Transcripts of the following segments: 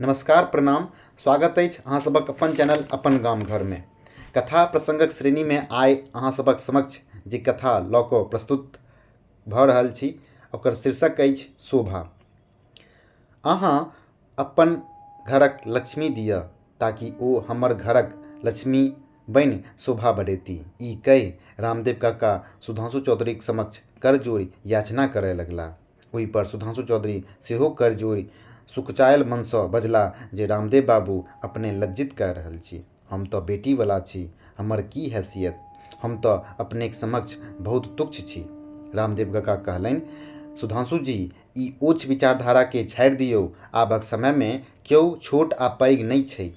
नमस्कार, प्रणाम, स्वागत अछि अहाँ सभक अपन चैनल अपन गाम घरमे। कथा प्रसङ्गक श्रेणीमे आइ अहाँ सभक समक्ष जे कथा लऽ कऽ प्रस्तुत भऽ रहल छी ओकर शीर्षक अछि शोभा। अहाँ अपन घरक लक्ष्मी दिअ ताकि ओ हमर घरक लक्ष्मी बनि शोभा बढ़ेती। ई कहि रामदेव काका सुधांशु चौधरीक समक्ष कर जोड़ि याचना करय लगलाह। ओहिपर सुधांशु चौधरी सेहो कर जोड़ि सुकुचायल मनसँ बजलाह जे रामदेव बाबू अपने लज्जित कए रहल छी। हम तँ बेटीवला छी, हमर की हैसियत? हम तँ अपनेक समक्ष बहुत तुच्छ छी। रामदेव काका कहलनि, सुधांशुजी, ई ओछ विचारधाराकेँ छाड़ि दियौ। आबक समयमे क्यो छोट आ पैघ नहि छैक।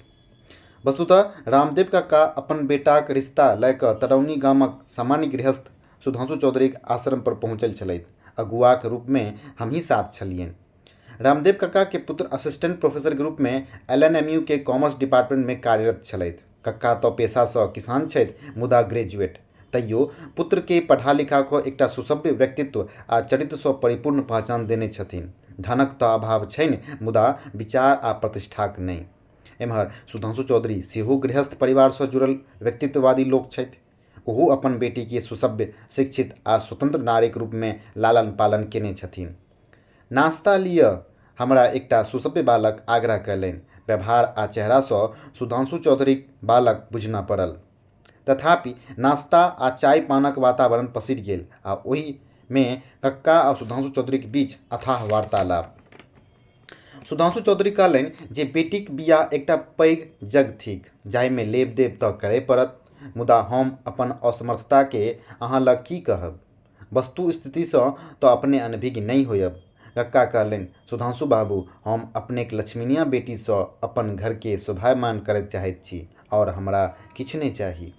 वस्तुतः रामदेव काका अपन बेटाक रिश्ता लए कऽ तरौनी गामक सामान्य गृहस्थ सुधांशु चौधरीक आश्रम पर पहुँचल छलथि। अगुआक रूपमे हमही साथ छलियनि। रामदेव कक्का के पुत्र असिस्टेंट प्रोफेसर के रूप में एल.एन.एम.यू के कॉमर्स डिपार्टमेंट में कार्यरत छलथि। कक्का तऽ पेशा सँ किसान छथि मुदा ग्रेजुएट। तैयो पुत्र के पढ़ा लिखा कऽ एकटा सुसभ्य व्यक्तित्व आ चरित्र सँ परिपूर्ण पहचान देने छथिन। धनक तऽ अभाव छनि मुदा विचार आ प्रतिष्ठाक नहि। एम्हर सुधांशु चौधरी सेहो गृहस्थ परिवार सँ जुड़ल व्यक्तित्ववादी लोक छथि। ओहो अपन बेटी के सुसभ्य, शिक्षित आ स्वतंत्र नारीक रूप में लालन पालन केने छथिन। नाश्ता लिअ, हमरा एकटा सुसभ्य बालक आग्रह कयलनि। व्यवहार आ चेहरासँ सुधांशु चौधरीक बालक बुझना पड़ल। तथापि नाश्ता आ चाय-पानक वातावरण पसरि गेल आ ओहिमे कक्का आ सुधांशु चौधरीक बीच अथाह वार्तालाप। सुधांशु चौधरी कहलनि जे बेटीक बियाह एकटा पैघ जग थिक जाहिमे लेब-देब तँ करय पड़त, मुदा हम अपन असमर्थताकेँ अहाँ लग की कहब? वस्तुस्थितिसँ तँ अपने अनभिज्ञ नहि होयब। कक्का कहलनि, सुधांशु बाबू, हम अपनेक लछमिनियाँ बेटीसँ अपन घरकेँ शोभायमान करय चाहैत छी आओर हमरा किछु नहि चाही।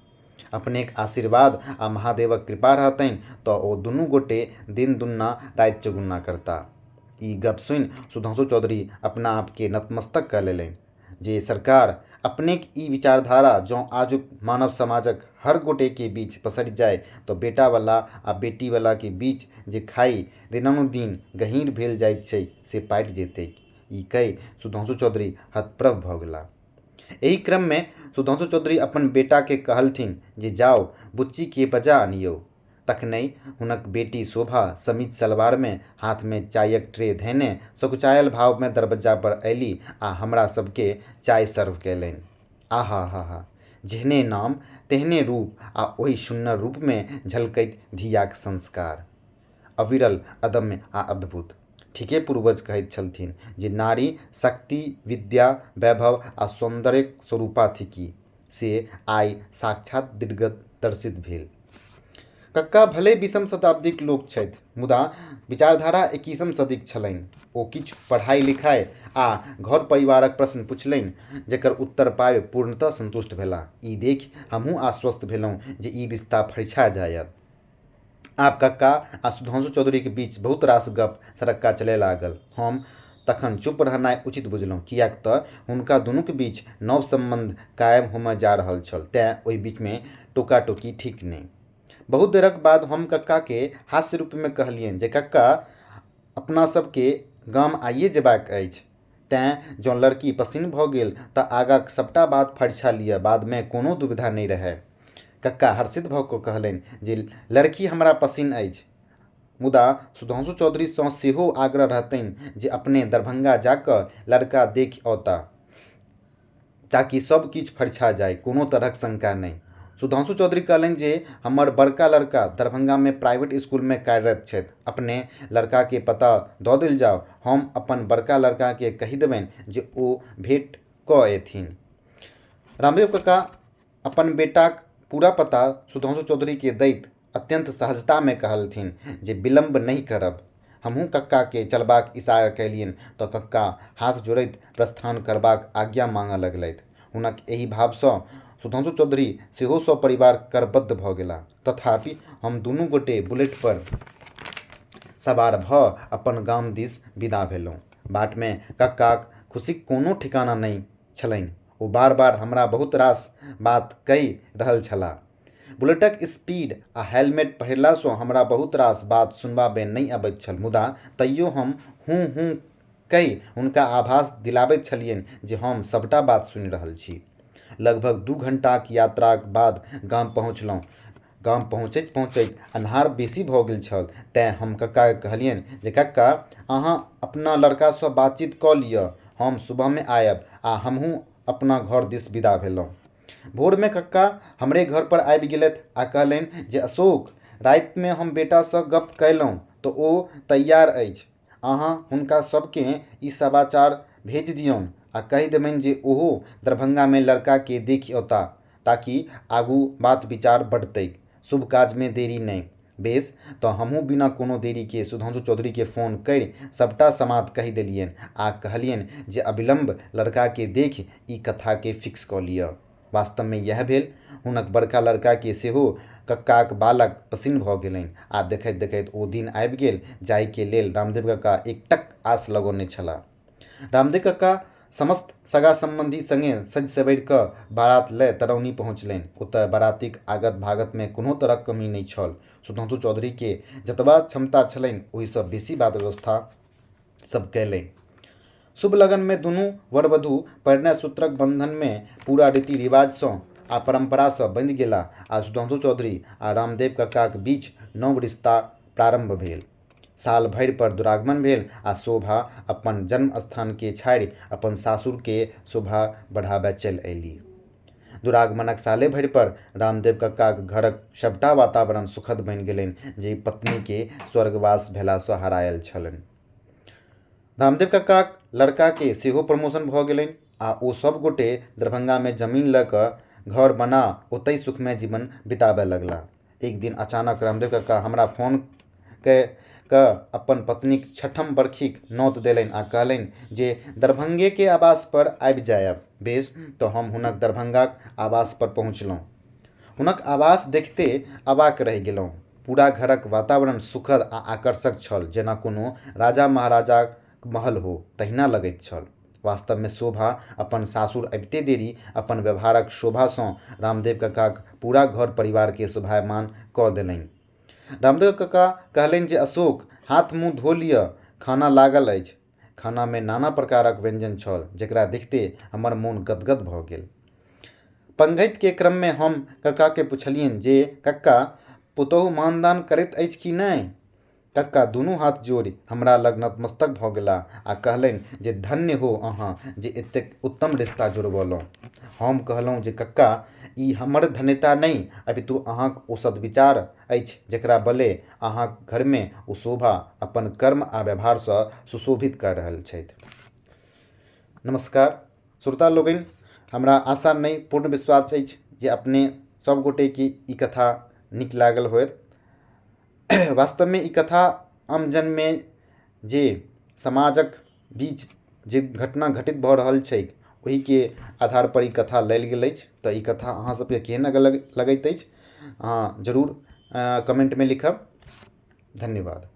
अपनेक आशीर्वाद आ महादेवक कृपा रहतनि तँ ओ दुनू गोटे दिन दुन्ना राति चौगुना करताह। ई गप सुनि सुधांशु चौधरी अपना आपकेँ नतमस्तक कऽ लेलनि। जे सरकार, अपनेक ई विचारधारा जँ आजुक मानव समाजक हर गोटेके बीच पसरि जाय तँ बेटावला आ बेटीवलाके बीच जे खाइ दिनानुदिन गहींर भेल जाइत छैक से पाटि जेतैक। ई कहि सुधांशु चौधरी हतप्रभ भऽ गेलाह। एहि क्रममे सुधांशु चौधरी अपन बेटाकेँ कहलथिन जे जाउ, बुच्चीकेँ बजा अनियौ। तखनहि हुनक बेटी शोभा समीज सलवारमे हाथमे चायक ट्रे धयने सकुचायल भावमे दरबज्जा पर अयली आ हमरा सभकेँ चाय सर्व कयलनि। आहा-हा-हा! जेहने नाम, तेहने रूप आ ओहि सुन्नर रूपमे झलकैत धियाक संस्कार। अविरल, अदम्य आ अद्भुत। ठीके पूर्वज कहैत छलथिन जे नारी शक्ति, विद्या, वैभव आ सौन्दर्यक स्वरूपा थिकी। से आइ साक्षात् दृग्दर्शित भेल। कक्का भले बीसम शताब्दीक लोक छथि मुदा विचारधारा एकैसम सदीक छलनि। ओ किछु पढ़ाइ-लिखाइ आ घर-परिवारक प्रश्न पुछलनि जकर उत्तर पाबि पूर्णतः संतुष्ट भेलाह। ई देखि हमहूँ आश्वस्त भेलहुँ जे ई रिश्ता फरिछा जायत। आब कक्का आ सुधांशु चौधरीक बीच बहुत रास गप्प सरक्का चलय लागल। हम तखन चुप रहनाइ उचित बुझलहुँ किएक तँ हुनका दुनूक बीच नव सम्बन्ध कायम होमय जा रहल छल तेँ ओहि बीचमे टोका-टोकी ठीक नहि। बहुत देरक बाद हम कक्काकेँ हास्य रूपमे कहलियनि जे कक्का, अपना सभकेँ गाम आइए जेबाक अछि। तेँ जँ लड़की पसिन्न भऽ गेल तँ आगाँक सभटा बात फरिछा लिअ, बादमे कोनो दुविधा नहि रहय। कक्का हर्षित भऽ कऽ कहलनि जे लड़की हमरा पसिन्न अछि। मुदा सुधांशु चौधरीसँ सेहो आग्रह रहतनि जे अपने दरभंगा जा कऽ लड़का देखि औताह। ताकि सभ किछु फरिछा जाय, कोनो तरहक शंका नहि। सुधांशु चौधरी कहलनि जे हमर बड़का लड़का दरभंगामे प्राइवेट स्कूलमे कार्यरत छथि। अपने लड़काकेँ पता दऽ देल जाओ। हम अपन बड़का लड़काकेँ कहि देबनि जे ओ भेँट कऽ अयथिन। रामदेव कका अपन बेटाक पूरा पता सुधांशु चौधरीकेँ दैत अत्यन्त सहजतामे कहलथिन जे विलम्ब नहि करब। हमहूँ कक्काकेँ चलबाक इशारा कयलियनि तँ कक्का हाथ जोड़ैत प्रस्थान करबाक आज्ञा माङऽ लगलथि। हुनक एहि भावसँ सुधांशु चौधरी सेहो सपरिवार करबद्ध भऽ गेलाह। तथापि हम दुनू गोटे बुलेटपर सवार भऽ अपन गाम दिस विदा भेलहुँ। बाटमे कक्काक खुशीक कोनो ठेकाना नहि छलनि। ओ बार-बार हमरा बहुत रास बात कहि रहल छलाह। बुलेटक स्पीड आ हेलमेट पहिरलासँ हमरा बहुत रास बात सुनबामे नहि अबैत छल मुदा तइयो हम हूँ-हूँ कहि हुनका आभास दिलाबैत छलियनि जे हम सभटा बात सुनि रहल छी। लगभग 2 घंटाक यात्राक बाद गाम पहुँचलहुँ। गाम पहुँचैत पहुँचैत अन्हार बेसी भऽ गेल छल, तेँ हम कक्काकेँ कहलियनि जे कक्का, अहाँ अपना लड़कासँ बातचीत कऽ लिअ, हम सुबहमे आयब आ हमहूँ अपना घर दिस विदा भेलहुँ। भोरमे कक्का हमरे घर पर आबि गेलथि आ कहलनि जे अशोक, रातिमे हम बेटासँ गप्प कयलहुँ तऽ ओ तैयार अछि। अहाँ हुनका सभकेँ ई समाचार भेजि दियौन आ कहि देबनि जे ओहो दरभंगामे लड़काकेँ देखि औताह ताकि आगू बात-विचार बढ़तैक। शुभ काजमे देरी नहि। बेस, तँ हमहूँ बिना कोनो देरीकेँ सुधांशु चौधरीकेँ फोन करि सभटा समाद कहि देलियनि आ कहलियनि जे अविलम्ब लड़काकेँ देखि ई कथाकेँ फिक्स कऽ लिअ। वास्तवमे इएह भेल। हुनक बड़का लड़काकेँ सेहो कक्काक बालक पसिन्न भऽ गेलनि आ देखैत-देखैत ओ दिन आबि गेल जाहिके लेल रामदेव कक्का एकटक आस लगौने छलाह। रामदेव कक्का समस्त सगा-सम्बन्धी संगे सजि-संवरि कऽ बारात लए तरौनी पहुँचलनि। ओतए बरातीक आगत-भागतमे कोनो तरहक कमी नहि छल। सुधांशु चौधरीकेँ जतबा क्षमता छलनि ओहिसँ बेसी बात-व्यवस्था सभ कएलनि। शुभ लगनमे दुनू वर-वधू परिणय सूत्रक बंधनमे पूरा रीति-रिवाजसँ आ परम्परासँ बंधि गेलाह आ सुधांशु चौधरी आ रामदेव कक्काक बीच नव रिश्ता प्रारम्भ भेल। साल भरि पर दुरागमन भेल आ शोभा अपन जन्म स्थानकेँ छाड़ि अपन सासुरकेँ शोभा बढ़ाबए चलि अएलीह। दुरागमनक साले भरि पर रामदेव कक्काक घरक सभटा वातावरण सुखद बनि गेलनि जे पत्नीकेँ स्वर्गवास भेलासँ हरायल छलनि। रामदेव कक्काक लड़काकेँ सेहो प्रमोशन भऽ गेलनि आ ओ सभ गोटे दरभंगामे जमीन लऽ कऽ घर बना ओतहि सुखमय जीवन बिताबए लगलाह। एक दिन अचानक रामदेव कक्का हमरा फोन कए कऽ अपन पत्नीक छठम बरखीक नोत देलनि आ कहलनि जे दरभंगेके आवासपर आबि जायब। बेस, तऽ हम हुनक दरभंगाक आवासपर पहुँचलहुँ। हुनक आवास देखिते अवाक रहि गेलहुँ। पूरा घरक वातावरण सुखद आ आकर्षक छल जेना कोनो राजा-महाराजाक महल हो, तहिना लगैत छल। वास्तवमे शोभा अपन सासुर अबिते देरी अपन व्यवहारक शोभासँ रामदेव कक्काक पूरा घर-परिवारकेँ शोभायमान कऽ देलनि। रामदेव कक्का कहलनि जे अशोक, हाथ-मुँह धो लिअ, खाना लागल अछि। खानामे नाना प्रकारक व्यंजन छल जकरा देखिते हमर मोन गदगद भऽ गेल। पंगैतके क्रममे हम कक्काकेँ पुछलियनि जे कक्का, पुतोहु मानदान करैत अछि कि नहि? कक्का दुनू हाथ जोड़ि हमरा लग नतमस्तक भऽ गेलाह आ कहलनि जे धन्य हो अहाँ जे एतेक उत्तम रिश्ता जुड़बौलहुँ। हम कहलहुँ जे कक्का, ई हमर धन्यता नहि अपितु अहाँक ओ सद्विचार अछि जकरा बले अहाँक घरमे ओ शोभा अपन कर्म आ व्यवहारसँ सुशोभित कऽ रहल छथि। नमस्कार श्रोता लोकनि, हमरा आशा नहि पूर्ण विश्वास अछि जे अपने सभ गोटेके ई कथा नीक लागल होयत। वास्तवमे ई कथा आमजनमे जे समाजक बीच जे घटना घटित भऽ रहल छै ओहिके आधारपर ई कथा लेल गेल अछि। तऽ ई कथा अहाँ सबके केहन लगैत अछि, अहाँ जरूर कमेन्टमे लिखब। धन्यवाद।